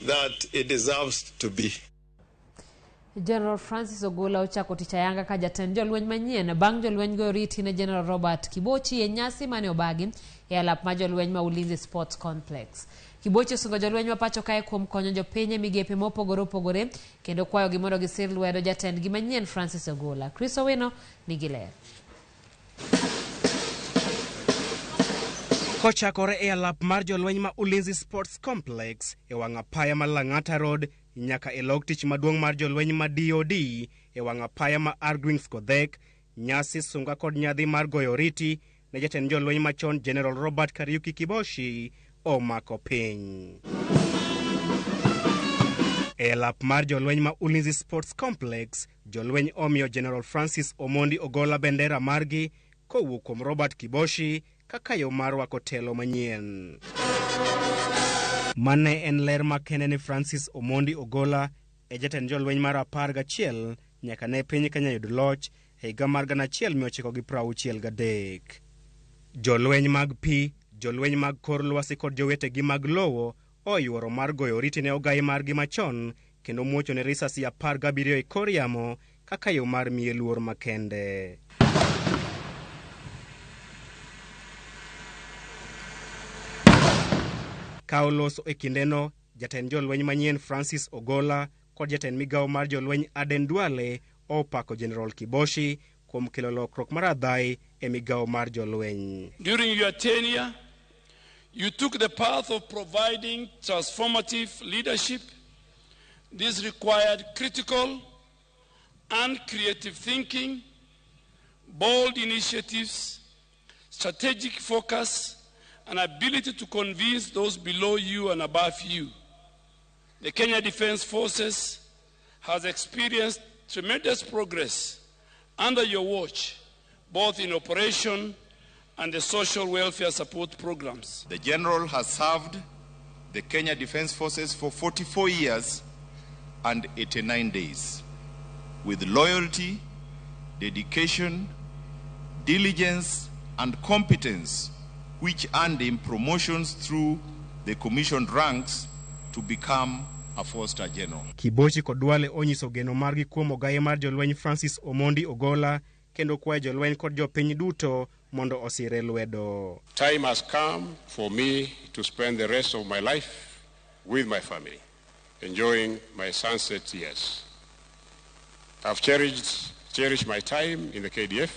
that it deserves to be. General Francis Ogola ochako tich ayanga ka jatend jolweny manyien bang' jolweny goyo oriti ne General Robert Kibochi e nyasi mane obagi e alap mar jolweny ma Ulinzi Sports Complex. Kibochi osungo jolweny ma pacho kae kuom konyo jopiny e migepe mopogore opogore kendo kwayogi mondo gisir lwedo jatendgi manyien Francis Ogola. Chris Owino nigi ler. Kochakore e alap mar jolweny ma Ulinzi Sports Complex e wang' apaya ma Lang'ata Road nyaka e log tich maduong' mar jolweny ma DOD e wang' apaya ma Argwings Kodhek, nyasi sunga kod nyadhi mar goyo oriti ne jatend jolweny machon General Robert Kariuki Kiboshi omako piny. E alap mar jolweny ma Ulinzi Sports Complex, jolweny omiyo General Francis Omondi Ogola bendera margi kowuok kuom Robert Kiboshi kaka yo mar rwako telo manyien. Mane en ler makende ni Francis Omondi Ogola e jatend jolweny mar 11 nyaka ne piny Kenya yud loch e higa mar 1963. Jolweny mag pi, jolweny mag kor lwasi kod jowetegi mag lowo oyuoro mar goyo oriti ne ogai margi machon kendo muochone risasi 17 e kor yamo kaka yo mar miye luor makende. Ka oloso e kindeno, jatend jolweny manyien Francis Ogola kod jatend migawo mar jolweny Aden Duale opako General Kiboshi kuom kelo lokruok mar adhai e migawo mar jolweny. During your tenure, you took the path of providing transformative leadership. This required critical and creative thinking, bold initiatives, strategic focus, and ability to convince those below you and above you. The Kenya Defence Forces has experienced tremendous progress under your watch, both in operation and the social welfare support programs. The General has served the Kenya Defence Forces for 44 years and 89 days with loyalty, dedication, diligence, and competence, which earned him promotions through the commissioned ranks to become a four-star general. Kibochi kod Duale onyiso geno margi kuom ogaye mar jolweny Francis Omondi Ogola kendo kwayo jolweny kod jopiny duto mondo osire lwedo. Time has come for me to spend the rest of my life with my family, enjoying my sunset years. I've cherished my time in the KDF,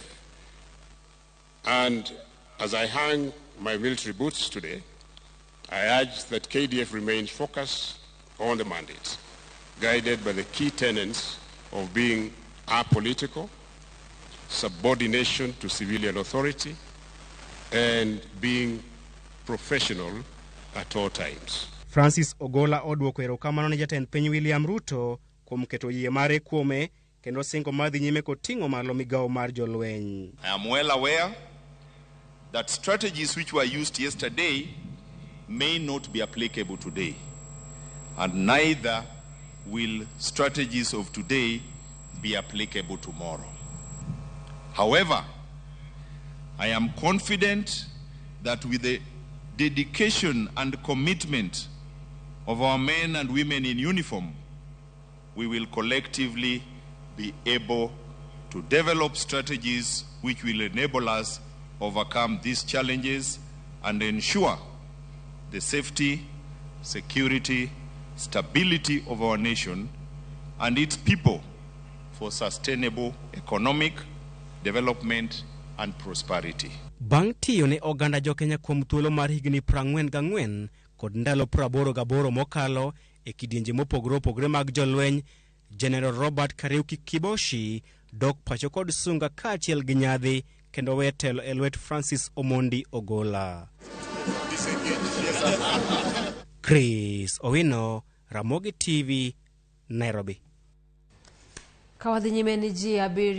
and as I hang my military boots today, I urge that KDF remains focused on the mandate, guided by the key tenets of being apolitical, subordination to civilian authority, and being professional at all times. Francis Ogola odwoko erokamano ne jatend piny William Ruto kuom keto yie mare kuome kendo singo mar dhi nyime koting'o malo migawo mar jolweny. I am well aware that strategies which were used yesterday may not be applicable today, and neither will strategies of today be applicable tomorrow. However, I am confident that with the dedication and commitment of our men and women in uniform, we will collectively be able to develop strategies which will enable us overcome these challenges and ensure the safety, security, stability of our nation and its people for sustainable economic development and prosperity. Bang' tiyo ne oganda jo-Kenya kuom thuolo mar higni 44 kod ndalo 88 mokalo e kidienje mopogore opogore mag jolweny, General Robert Kariuki Kiboshi dok pacho kod sunga kaachiel gi nyadhi kendo we telo e lwet Francis Omondi Ogola. Chris Owino, Ramogi TV, Nairobi. Ka wadhi nyime ni ji abiriyo